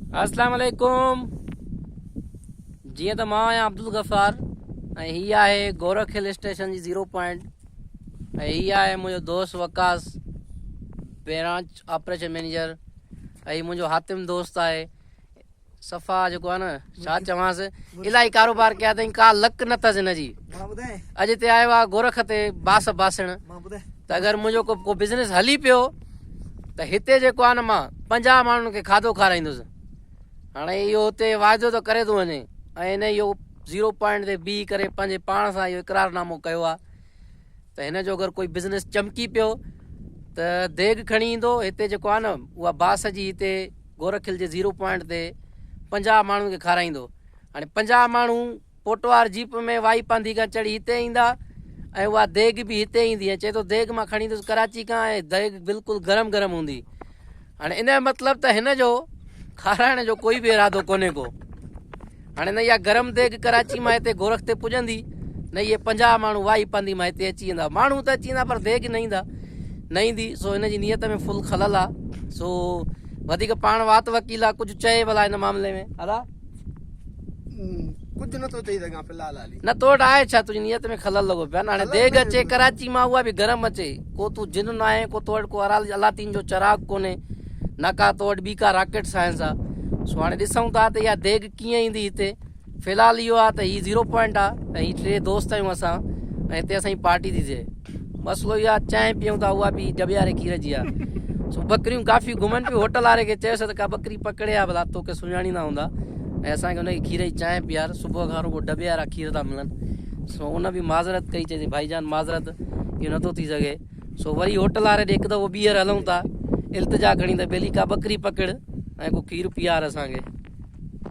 اسلام عليڪم جيئن ته مان آهيان عبدالغفار ۽ هي آهي گورک هل اسٽيشن جي زيرو پوائنٽ ۽ هي آهي منهنجو دوست وقاص برانچ آپريشن مئنيجر ۽ هي منهنجو حاتم دوست آهي صفا جيڪو آهي نه ڇا چوانس الاهي ڪاروبار ڪيا اٿئي ڪا لڪ نه اٿس هن جي اڄ هتي آيو آهي گورک تي باس باسڻ ته اگر منهنجو ڪو ڪو بزنس هلي پيو ته هتي جيڪو آهي نه مان 50 ماڻهن کي کاڌو کارائيندس. هاڻي اهو هتي واعدو ته ڪري ٿو وڃي ۽ هن اهو زيرو پوائنٽ تي بيهي ڪري پنهنجي پاڻ سان اهو اقرار نامو ڪيو آهي ته هن جو اگر ڪوئي بزنس چمڪي پيو ته ديڳ کڻي ايندو هتي جيڪو آهي نه اها باس جي هتي گورکل جي زيرو پوائنٽ تي 50 ماڻهن کي کارائيندو. هاڻي 50 ماڻهو پوٽوار جيپ ۾ وائي پانڌي کان چڙهي هتي ايندا ۽ اها ديڳ به هتي ايندي ۽ چئي ٿو ديڳ مان کڻي ايندس ڪراچي کان ۽ ديڳ بلڪل گرم گرم هوندي. هاڻي ان جو مطلب ته هن جو کارائڻ جو ڪوئي به ارادو ڪونهي ڪو. هاڻي نه اها گرم ديڳ ڪراچي مان هتي گورک تي پڄندي نه اهي 50 ماڻهو وائي پانڌي مان هتي اچي ويندا. ماڻهو ته اچي ويندا پر ديڳ نه ايندا نه ايندي سو هن جي نيت ۾ فل خلل آ. سو وڌيڪ پاڻ وات وڪيل آ ڪجهه چئي ڀلا هن معاملي ۾ ادا. ڪجهه نٿو چئي سگهان في الحال حالي. نه تو وٽ آهي ڇا تنهنجي نيت ۾ خلل لڳو پيو آهي نه هاڻي ديڳ اچي ڪراچي مان اها به گرم اچي ڪو تون جن ناهين ڪو تو وٽ ڪو الاتين جو چراغ ڪونهي نه ڪا تو وٽ ٻي ڪا راڪيٽ سائنس آ سو هاڻي ڏسون ٿا ته اها ديڳ ڪيئن ايندي هتي في الحال اهو آ ته هي زيرو پوائنٽ آ ۽ هي ٽي دوست آهيون اسان ۽ هتي اسان جي پارٽي ٿي ٿئي مسئلو اهو آ چانهه پيئون ٿا اها به ڊٻي واري کير جي آ سو ٻڪريون ڪافي گهمن پيون هوٽل واري کي چيوسين ته ڪا ٻڪري پڪڙي آ ڀلا توکي سڃاڻيندا هوندا ۽ اسان کي ان کي کير جي چانهه پيار صبح کان رڳو ڊٻي وارا کير ٿا ملن سو ان به معذرت ڪئي چئي ڀائي جان معذرت اهو نٿو ٿي سگهي سو وري هوٽل واري ڏي هڪ دفعو ٻيهر هلون ٿا التجا کڻي ته ٻيلي ڪا ٻڪري پڪڙ ۽ ڪو کير پيار اسان کي.